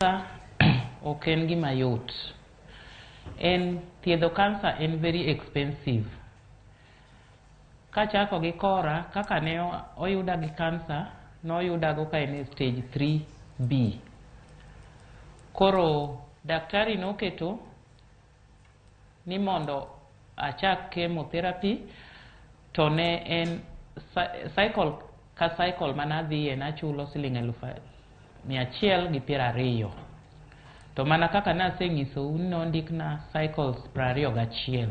Ok en gima yot. En thiedho kansa en very expensive. Kachako gi kora, kaka ne oyuda gi kansa, noyudago ka en e stage 3B. Koro daktari noketo ni mondo achak chemotherapy, to ne en cycle ka cycle manadhiye nachulo siling 120,000. To mana kaka nasenyisou ni nondikna cycles 21.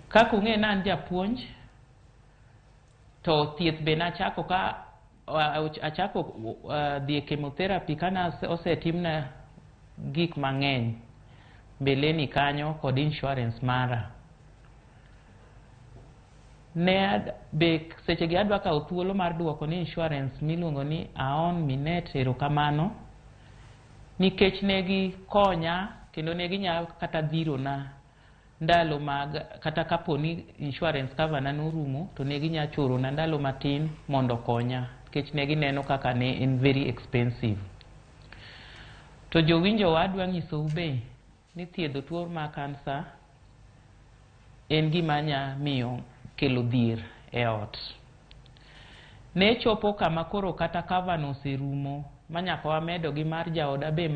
Kaka ung'e ni an japuonj, to thieth be nachako ka achako dhi e chemotherapy ka osetimna gik mang'eny mbeleni kanyo kod insurance mara. Ne be sechegi adwa kawo thuolo mar duoko ni insurance miluongo ni Aon Minet erokamano, nikech ne gikonya kendo ne ginyalo kata dhirona ndalo mag kata kapo ni insurance cover na norumo, to ne ginya chorona ndalo matin mondo okonya, nikech ne gineno kaka ne en very expensive. To jowinjowa, adwa nyisou be ni thiedho tuo mar kansa en gima nya miyo kelo dhier e ot. Ne chopo kama koro kata cover no oserumo, ma nyaka wamedo gi mar jaoda be.